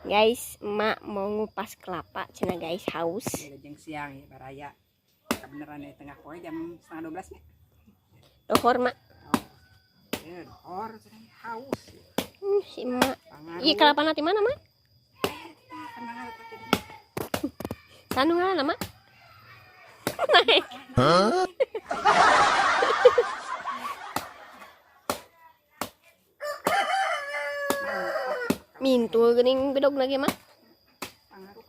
Guys, emak mau ngupas kelapa cenah guys, haus. Wilujeng siang ya baraya. Kebeneran ya tengah poe jam 11.30 nya. Dohor mak. Oh. Ya dohor cenah haus. Si emak. Iya kelapa nanti mana mak? Sanu ngaranna mak? Naik. Huh? Mintul geuning bedog lagi mak. Pangaruh.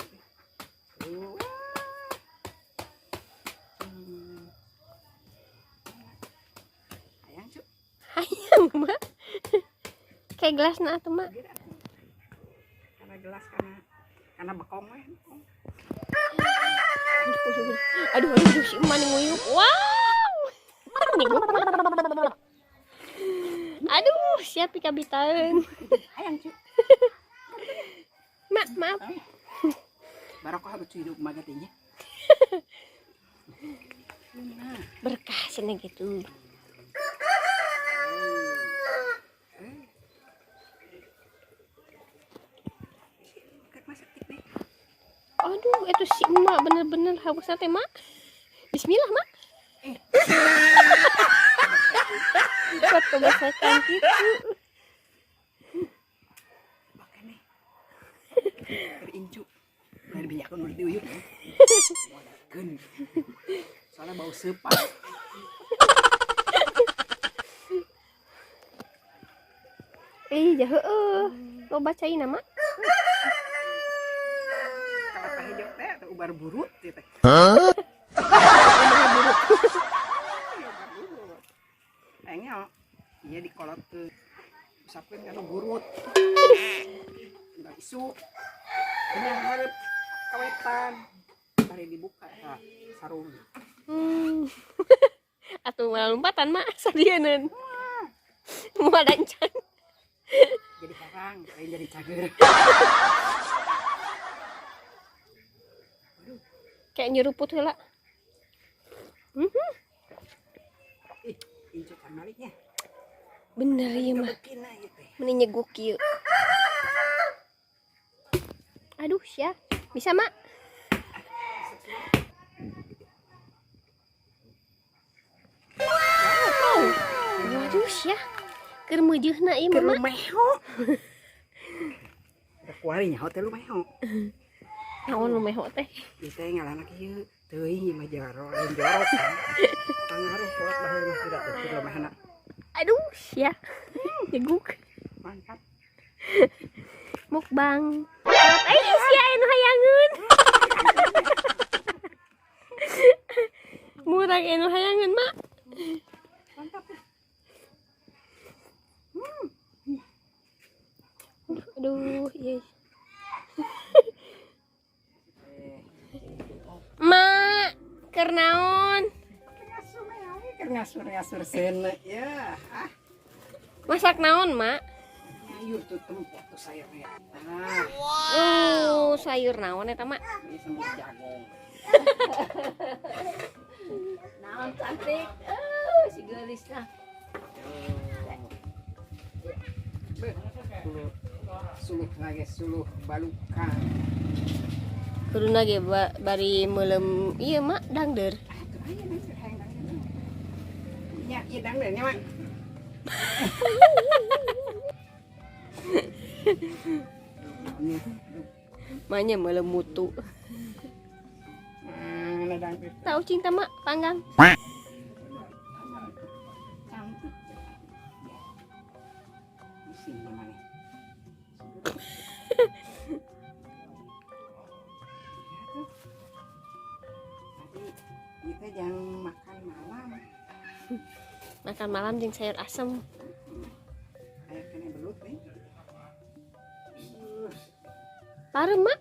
Hayang cu. Hayang mak. Kayak gelas na atuh mak. Karena gelas karena bekong we. Aduh, aduh, aduh, si emak nih nguyup. Wow. Aduh, siap pikabitaeun. Hayang cu. Mak, maaf. Barokah lucu hidup magatinya. Berkah seneng gitu. Aduh, itu si emak bener-bener haus teh mak. Bismillah mak. Buat kebasakan gitu. Berincu. Dari minyak nu diuyuk. Modalkeun. Soalnya bau sepat. Ih, heueuh. Loba caina mak. Kelapa hijau teh atau ubar burut teh. Hah? Ubar burut. Ubar burut. Engel. Iya dikolot ke usapkeun kana burut. Enggak isu. Bener hareup kawetan. Bari dibuka eta sarung. Atuh malah lompatan mak sadieun. Moal dancan. Jadi herang, lain jadi cager. Kayak nyeruput heula. Ih, incu camaliknya. Bener ieu mah. Meni nyeguk ieu. Aduh, sia. Bisa, Mak? Waduh, sia. Keur meujeuna ieu mah, Mak. Keur lumeho. Da kuari nyaho teh lumeho. Naon lumeho teh? Ieu teh ngalana kieu. Teuing ieu mah jaro, lain jorok. Pangaruh kolot baheula mah tidak teh lumehna. Aduh, sia. Nyeguk. Mantap. Mukbang. Eh, sia anu hayangeun. Murang anu hayangeun, Mak. Mantap. Aduh, iya. Mak, keur naon? Keur ngasur-ngasur seuneu ya. Ah. Masak naon, Mak? Sayur tuh tempo tuh sayurnya. Nah. Wow. Sayur naon eta, Mak? Ini sembur jagung. Naon cantik. Si geulis lah. Suluh lagi suluh balukan. Kuduna ge bari meuleum ieu Mak dangdeur. Nya ieu dangdeurnya, Mak. Maknya meuleum mutu. Mana dangdeur? Tahu cinta Mak panggang. Cantik. Pusing mana? Tadi kita jangan makan malam. Makan malam jeung sayur asem. Aya kene belut nih. Pareum, Mak.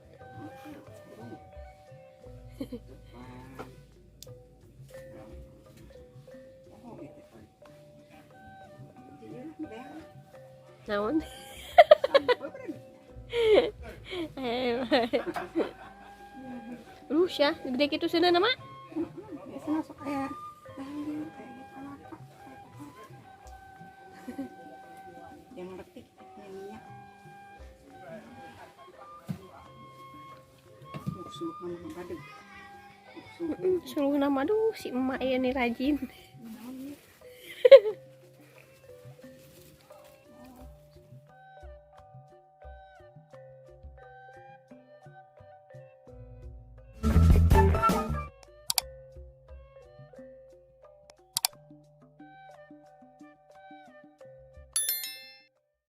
Naon? Lu sia, gede kitu seuneu mak? Biasa masuk air. Yang letik minyak. Ngomong badeg. Suluhna mah, aduh, si emak ya nih rajin. Naon ieu?